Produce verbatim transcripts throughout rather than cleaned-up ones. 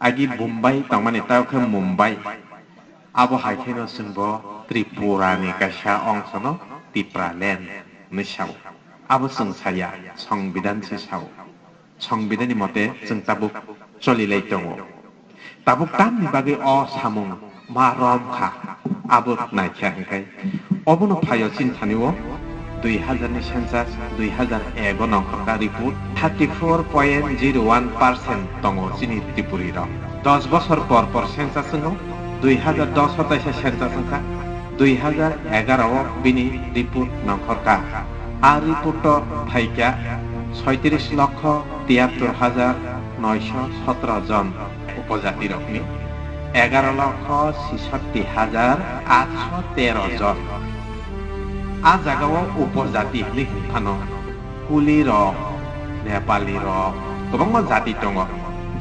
Agi Bombay tongmani tei khe Mumbai. Abo hai kheno chwngbo Tripurani kaisa ongsono Tipraland hwnwi sao. Abo chwng saya, Songbidan se sao. Songbidanni mote chwng tabuk cholilai tongo. Tabuk tamni bagwi o samung ma rom kha, abo naikha hwnkhe. Obono phaio chini thani o dui hazar ni census, dui hazar ego nongkhorkha report, thirty four point zero one percent tongo chini Tripuri rok. Dos bosor por por census wngo, dui hazar dos o taisa census wngkha, dui hazar egaro o bini report nongkhorkha. A report o phaikha soitris lokho tiyattor hajar noisho sotro jon upojati rokni, egaro lokho sisatti hajar atsho tero jon. A jagao upojati hwnwi hwnphano Kuli rok, Nepali rok, kwbangma jati tongo.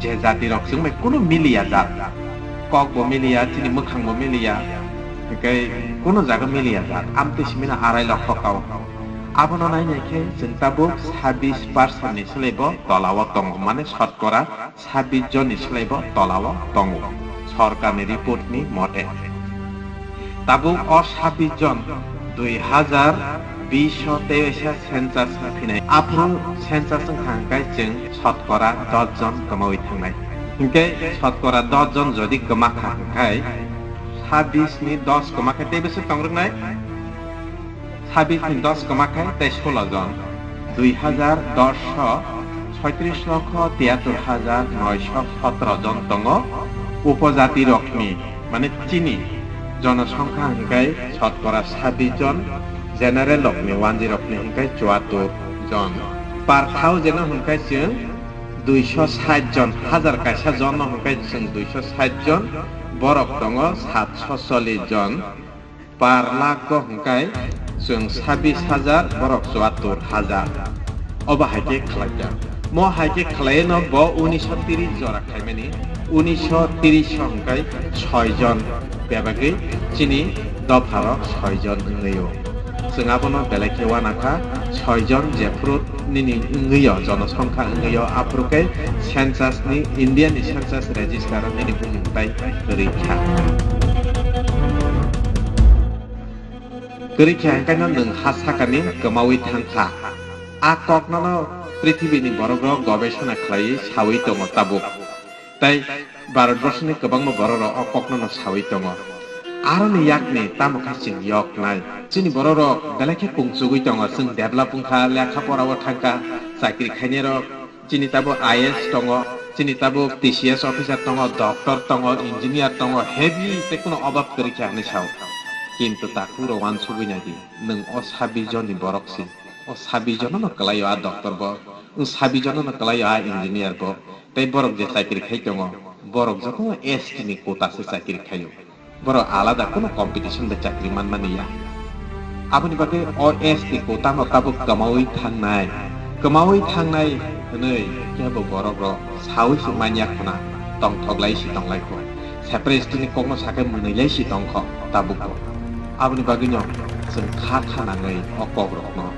Je jati rok chwng bai kunu miliya jat. Kok bo miliya, chini mwkhang bo miliya, hwnkhe kunu jaga miliya jat. Amtwi simino arai lokho kao. Abono nainai khe chwng tabuk sabbish percent ni swlaibo tolao tongo, mane sotkora sabbish jonni swlaibo tolao tongo, sorkarni report ni mote. Tabuk o sabbish jon dui hazar bish o tei waisa census phinai. Aphuru census wngkha hwnkhe chwng sotkora dos jon kwmawi thangnai. Hwnkhe sotkora dos jon jodi kwmakha hwnkhe sabbish ni dos kwmakhe tei bwswk tongrwnai? Sabbish ni dos kwmakhai tei solo jon, dui hazar dos o soitris lokho tiyattor hajar noisho sotro jon tongo. Upojati rokni, mane chini jonosongkha hwnkhe sotkora sabbish jon, general rokni, wanji rokni hwnkhe chuattor jon. Per thousand o hwnkhe chwng duisho sait jon, hajar kaisa jon no hwnkhe chwng duisho sait jon, borok tongo satsho chollish jon. Per lakh go hwnkhe chwng sabbish hajar, borok chuattor hajar. Obo hai khe khlaijak. Mo hai khe khlaiwi no bo unisho tris jora khlaimani, unisho tris o hwnkhe soi jon bebagwi chini dopharok soi jon wngwi o. Chwng abono belai khe uanakha, soi jon jephru nini wngwi o, jonosongkha wngwi o, aphuru khe census ni, India ni census register o nini bumung tai kwrwi kha. Kwrwi kha hwnkhe no nwng ha sakani kwmawi thang kha. A kokno no prithibini borok rok gobesona khlaiwi sawi tongo tabuk. Tei Bharatborsoni kwbangma bororok o kokno no sawi tongo. Aroni yakni tamo khe chwng yoknai. Chini bororok belai khe kungsugwi tongo, chwng develop wngkha, lekha porao thangkha, chakri khainairok, chini tabuk I A S tongo, chini tabuk T C S officer tongo, doctor tongo, engineer tongo, heavy tei kuno obab kwrwi khe hinwi sao. Kintu takhuk rok uansugwi naidi, nwng o sabbish jonni borok si. O sabbish jono no kwlaio a doctor bo, o sabbish jono no kwlaio a engineer bo, tei borok je chakri khai tongo, borok joto S T ni quota se chakri khaio. Borok alada kuno competition bai chakri manmani ya. Aboni bagwi o S T quota no tabuk kwmawi thangnai, kwmawi thangnai hwnwi kebo borok rok sawi se manya khuna tongthok lai si tong lai kho. Separate S T ni kokno sakhe mwnwi lai si tong kho tabuk bo. Aboni bagwino chwng kha kha nangwi o kokrokno